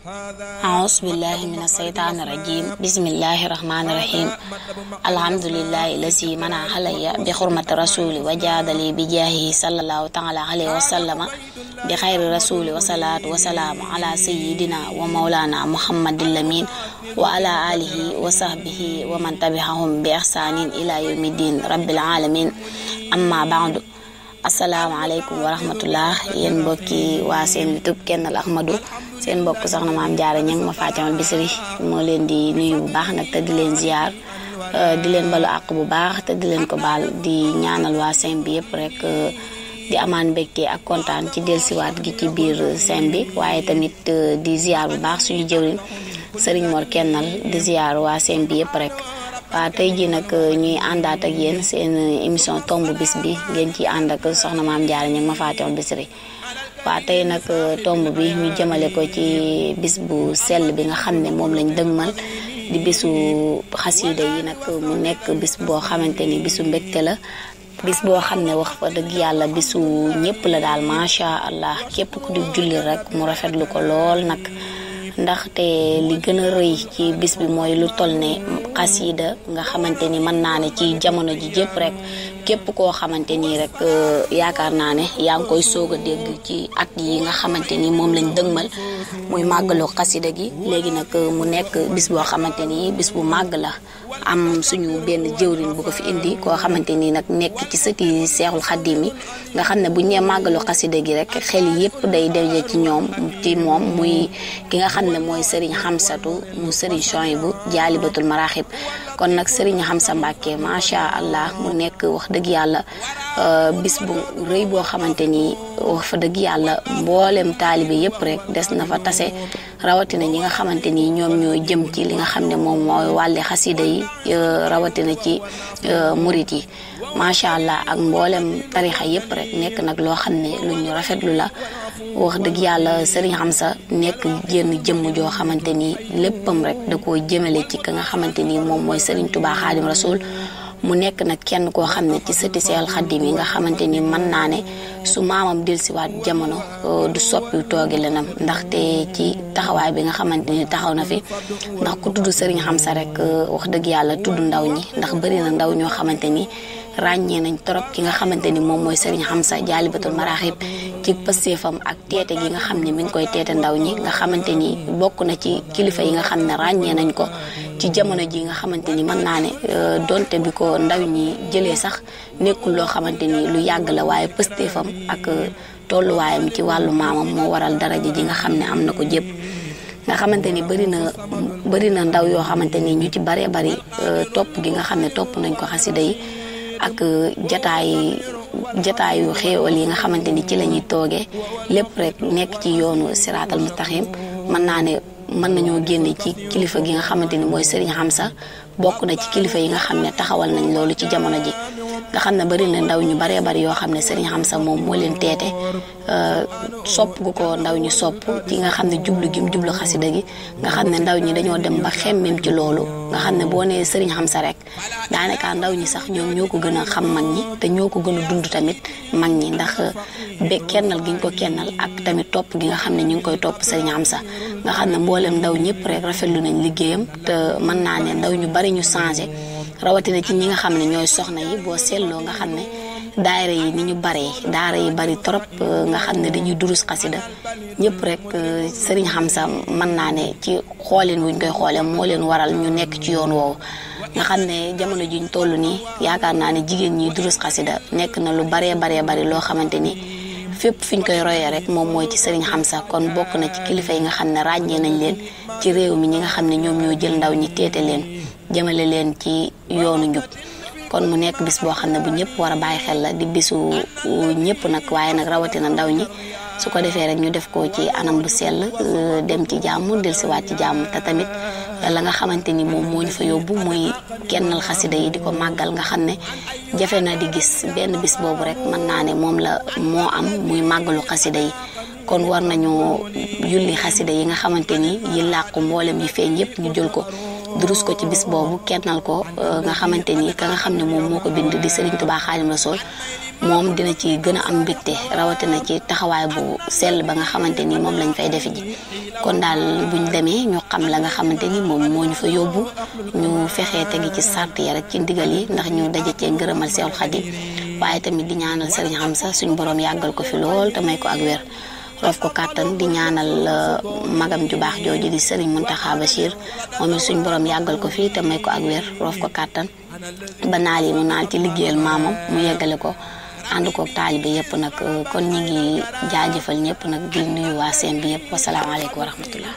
أعوذ بالله من الشيطان الرجيم بسم الله الرحمن الرحيم الحمد لله الذي منع علي بحرمة رسول وجاد لي بجاهه صلى الله تعالى عليه وسلم بخير رسول وصلاة وسلام على سيدنا ومولانا محمد الأمين وعلى آله وصحبه ومن تبعهم بإحسان إلى يوم الدين رب العالمين أما بعد asalaamaaleykum wa rahmatullah yéen mbokki waa seen YouTube Kennal Ahmadou seen mbokk soxna Maam Jaara Ñang ma Faatimal Bichri moo leen di nuyu bu baax nag te di leen ziar di leen balu àq bu baax te di leen ko baal di ñaanal waa seen bi yëpp rek di amaan mbégte ak kontaan ci dellusiwaat gi ci biir seen bi waaye tamit di ziar bu baax suñu jëwriñ Serigne Mor Kennal di ziar waa seen bi yëpp rek. waaw tey jii nag ñuy àndaat ak yéen seen émission tomb bis bi ngeen ciy ànd ak soxna Maam Jaara Ñang ma Faatimal Bichri waaw tey nag tomb bi ñu jëmale ko ci bis bu sell bi nga xam ne moom lañ dëgmal di bisu xasida yi nag mu nekk bis boo xamante ni bisu mbégte la bis boo xam ne wax fa dëgg yàlla bisu ñëpp la daal macha allah képp ku di julli rek mu rafetlu ko lool nag ndaxte li gën a rëy ci bis bi mooy lu toll ne xasida nga xamante ni mën naa ne ci jamono ji jépp rek képp koo xamante ni rek yaakaar naa ne yaa ngi koy soog a dégg ci at yi nga xamante ni moom lañ dëgmal muy màggalu xasida gi léegi nag mu nekk bis boo xamante ni bis bu màgg la am suñu benn jëwriñ bu ko fi indi koo xamante ni nag nekk ci sëti Seexul Xaddim yi nga xam ne bu ñu nee màggalu xasida gi rek xel yépp day daje ci moom muy ki nga xam ne mooy Serigne Xamsatu mu Serigne Souhaïbou Jaalibatul Maraaxib kon nag Serigne Xamsa Mbàkke macha allah mu nekk wax dëgg yàlla bis bu rëy boo xamante ni wax fa dëgg yàlla mboolem taalibe yépp rek des na fa tase rawatina ñi nga xamante ni ñoom ñoo jëm ci li nga xam ne moom mooy wàlle xasida yi rawatina ci murit yi macha allah ak mboolem tarixa yépp rek nekk nag loo xam ne lu ñu rafetlu la wax dëgg yàlla Serigne Xamsa nekk génn jëmm joo xamante ni léppam rek da koo jëmale ci ka nga xamante ni moom mooy Serigne Touba Xaadim Rasul mu nekk nag kenn koo xam ne ci sëti Seexul Xaddim yi nga xamante ni mën naa ne su maamam dellusiwaat jamono du soppi toogi lenam ndaxte ci taxawaay bi nga xamante ni taxaw na fi ndax ku tudd Serigne Xamsa rek wax dëgg yàlla tudd ndaw ñi ndax bëri na ndaw ñoo xamante ni ràññee nañ trop ki nga xamante ni moom mooy Serigne Xamsa Jaalibatul Maraaxib ci pësseefam ak teete gi nga xam ne mi ngi koy teete ndaw ñi nga xamante ni bokk na ci kilifa yi nga xam ne ràññee nañ ko ci jamono ji nga xamante ni mën naa ne donte bi ko ndaw ñi jëlee sax nekkul loo xamante ni lu yàgg la waaye pësseefam ak tolluwaayam ci wàllu maamam moo waral daraja ji nga xam ne am na ko jépp nga xamante ni bëri na ndaw yoo xamante ni ñu ci baree bari topp gi nga xam ne topp nañ ko xasida yi ak jataayu xéewal yi nga xamante ni ci la ñuy toogee lépp rek nekk ci yoonu siraatal mustaqim mën naa ne mën nañoo génne ci kilifa gi nga xamante ni mooy Serigne Xamsa bokk na ci kilifa yi nga xam ne taxawal nañ loolu ci jamono ji nga xam ne bari na ndaw ñu baree bari yoo xam ne Serigne Xamsa moom moo leen teete sopp gu ko ndaw ñi sopp ci nga xam ne jublu gi mu jublu xasida gi nga xam ne ndaw ñi dañoo dem ba xemmem ci loolu nga xam ne boo nee Serigne Xamsa rek daanaka ndaw ñi sax ñoom ñoo ko gën a xam mag ñi te ñoo ko gën a dund tamit mag ñi ndax kennal gi ñu ko kennal ak tamit topp gi nga xam ne ñu ngi koy topp Serigne Xamsa nga xam ne mboolem ndaw ñëpp rek rafetlu nañ liggéeyam te mën naa ne ndaw ñu bari ñu changé rawatina ci ñi nga xam ne ñooy soxna yi boo seetloo nga xam ne daayira yi ni ñu baree daara yi bari trop nga xam ne dañuy durus xasida ñëpp rek Serigne Xamsa mën naa ne ci xoolin wuñ koy xoolee moo leen waral ñu nekk ci yoon woowu nga xam ne jamono ji ñu toll nii yaakaar naa ne jigéen ñi durus xasida nekk na lu baree bari loo xamante ni fépp fi ñu koy royee rek moom mooy ci Serigne Xamsa kon bokk na ci kilifa yi nga xam ne ràññee nañ leen ci réew mi ñi nga xam ne ñoom ñoo jël ndaw ñi teete leen jëmale leen ci yoonu njub kon mu nekk bis boo xam ne bu ñëpp war a bàyyi xel la di bisu ñëpp nag waaye nag rawatina ndaw ñi su ko defee rek ñu def ko ci anam bu sell dem ci jàmm dellusiwaat ci jàmm te tamit la nga xamante ni moom moo ñu fa yóbbu muy kennal xasida yi di ko màggal nga xam ne jafe na di gis benn bis boobu rek mën naa ne moom la moo am muy màggalu xasida yi kon war nañu yulli xasida yi nga xamante ni yi làqu mboolem yi feeñ yëpp ñu jël ko durus ko ci bis boobu kennal ko nga xamante ni ka nga xam ne moom moo ko bind di Serigne Touba Xaadimu Rasuul moom dina ci gën a am mbégte rawatina ci taxawaay bu sell ba nga xamante ni moom lañ fay defe ji kon daal buñ demee ñu xam la nga xamante ni moom moo ñu fa yóbbu ñu fexee tegi ci sart ya rek ci ndigal yi ndax ñu daje cee ngërëmal Seexul Xaadim waaye tamit di ñaanal Serigne Hamza suñ borom yàggal ko fi lool te may ko ak wér rof ko kàttan di ñaanal magam ju baax jooju di Serigne Mountakha Bachir moom it suñ borom yàggal ko fi te may ko ak wér rof ko kàttan ba naal yi mu naal ci liggéeyal maamam mu yeggale ko ànd ko taalibe yëpp nag kon ñi ngi jaajëfal ñëpp nag di nuyu waa seen bi yëpp wasalaamaaleykum wa rahmatullah